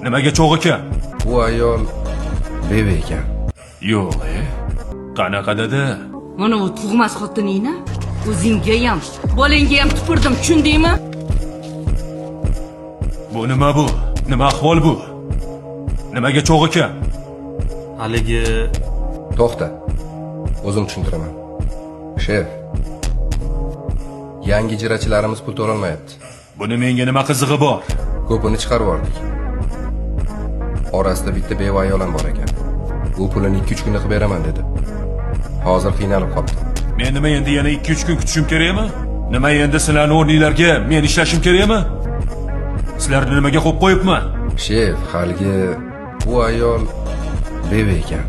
Nimaga cho'g' ekan? Bu ayol beva ekan. Yo'q, Qanaqa dada? Mana bu tug'mas xotiningni o'zingga ham, bolangga ham tupurdim, tushundingmi? Bu nima bu? Nima ahvol bu? Nimaga cho'g' ekan? Haligi To'xta. O'zim tushuntiraman. Shef. Yangi ijarachilarimiz pul to'lolmayapti. Buni menga nima qizig'i bor? Ko'pini chiqarib yubordik. Orasida bitta beva ayol ham bor ekan. U pulini 2-3 kunda qilib beraman dedi. Hozir qiynalib qoldi. Men nima endi yana 2-3 kun kutishim kerakmi? Nima endi sizlarning o'rninglarga men ishlashim kerakmi? Sizlarni nimaga qo'yib qo'yibman? Shef, haligi bu ayol beva ekan.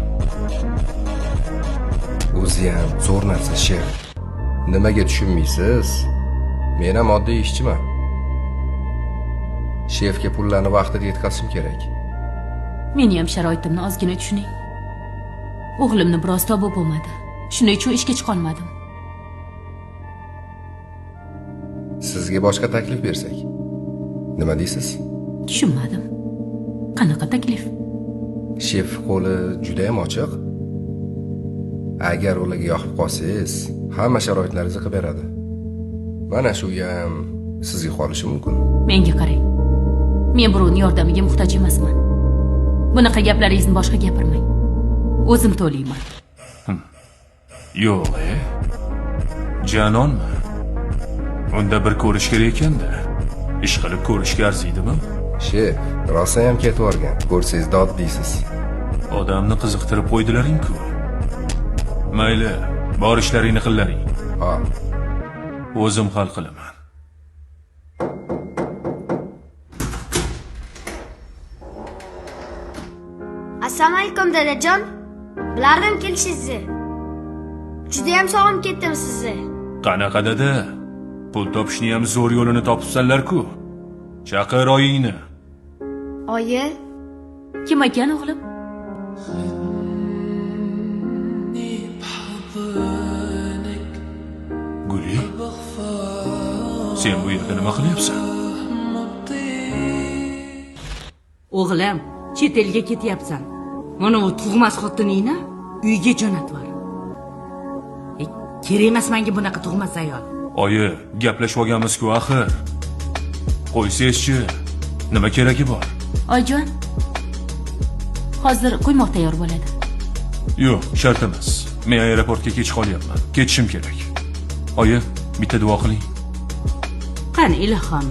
O'zi ham zo'r narsa, shef. Nimaga tushunmaysiz? Men ham oddiy ishchiman. Shefga pullarni vaqtida yetkazishim kerak. Meni ham sharoitimni ozgina tushuning. O'g'limni biroz tobi bo'lmadi. Shuning uchun ishga chiqolmadim. Sizga boshqa taklif bersak, nima deysiz? Tushunmadim. Qanaqa taklif? Shef qo'li juda ham ochiq. Agar ularga yoqib qolsangiz, hamma sharoitlaringizni qilib beradi. Mana shu ham sizga qolishi mumkin. Menga qarang. Men birovning yordamiga muhtoj emasman. Bunaqa gaplaringizni boshqa gapirmang. O'zim to'layman. Yo'q, Janonmi? Unda bir ko'rish kerak ekanda. Ish qilib ko'rishga arziydimi? Shef, rosa ham ketib yuborgan. Ko'rsangiz dod deysiz. Odamni qiziqtirib qo'ydilaring-ku. Mayli, bor ishlaringni qillaring. Ha, O'zim hal qilaman. Assalomu alaykum dadajon. Bilardim kelishingizni. Juda ham sog'inib ketdim sizni. Qanaqa dada? Pul topishni ham zo'r yo'lini topibsanlar-ku. Chaqir oyingni. Oyi, Kim ekan o'g'lim? Guli? Sen bu yerda nima qilyapsan? O'g'lim, chet elga ketyapsan. Mana bu tug'mas xotiningni uyga jo'natib yubor. Kerak emas menga bunaqa tug'mas ayol. Oyi, gaplashib olganmiz-ku axir. Qo'ysangizchi, nima keragi bor? Oyjon. Hozir quymoq tayyor bo'ladi. Yo'q, shart emas. Men aeroportga kech qolyapman. Ketishim kerak. Oyi, bitta duo qiling. Qani ilohim.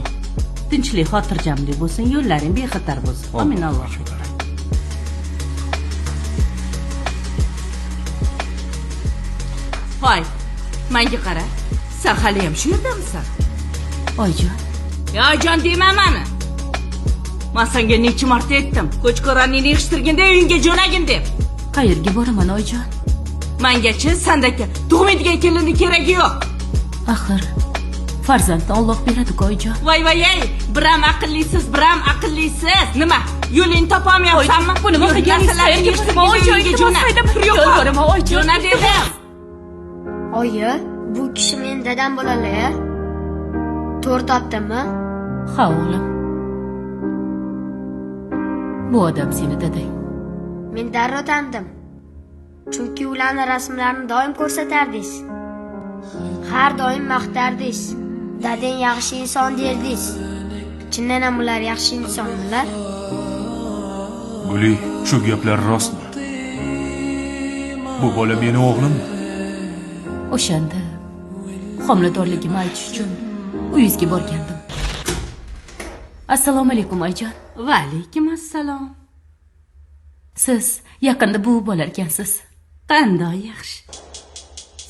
Tinchlik, xotirjamlik bo'lsin, yo'llaring bexatar bo'lsin. Amin Alloh. Voy, menga qara. Sen hali ham shu yerdamisan? Oyjon. Oyjon dema mani. Men senga necha marta aytdim, ko'chko'roningni yig'ishtirgin-da uyingga jo'nagin deb. Qayerga boraman oyjon? Mengachi sandaka tug'maydigan kelinni keragi yo'q. Axir farzandni Alloh beradi-ku oyjon. Voy voy ey, biram aqllisiz, biram aqllisiz. Nima? Yo'lingni topolmayapsanmi? Bu nima qilganingiz? Narsalarni yig'ishtirgin-da Oyjon, uyingga jo'na. iltimos, Yo'q, yolvoraman, oyjon. Jo'na dedim. Oyi, bu kishi meni dadam bo'ladi-ya. To'g'ri topdimmi? Ha o'g'lim. Bu odam seni dadang. Men darrov tanidim. Chunki ularni rasmlarini doim ko'rsatardingiz. Har doim maqtardingiz. Dadang yaxshi inson derdingiz. Chindan ham ular yaxshi insonlar. Guli, shu gaplar rostmi? Bu bola meni o'g'limmi? O'shanda homiladorligimni aytish uchun uyingizga borgandim. Assalomu alaykum oyjon. Va alaykum assalom. Siz yaqinda buvi bo'lar ekansiz. Qandoq yaxshi.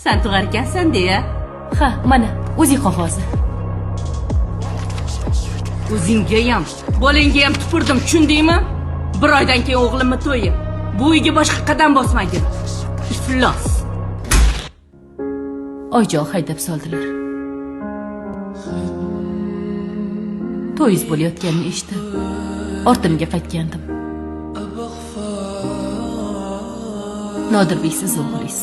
Sen tug'arkansan deya. Ha, mana o'zi qog'ozi. O'zingga ham, bolangga ham tupurdim, tushundingmi? Bir oydan keyin o'g'limni to'yi. Bu uyga boshqa qadam bosmagin. Iflos. Oyjon haydab soldilar. To'yingiz bo'layotganini eshitib, ortimga qaytgandim. Nodirbek siz o'g'lingiz.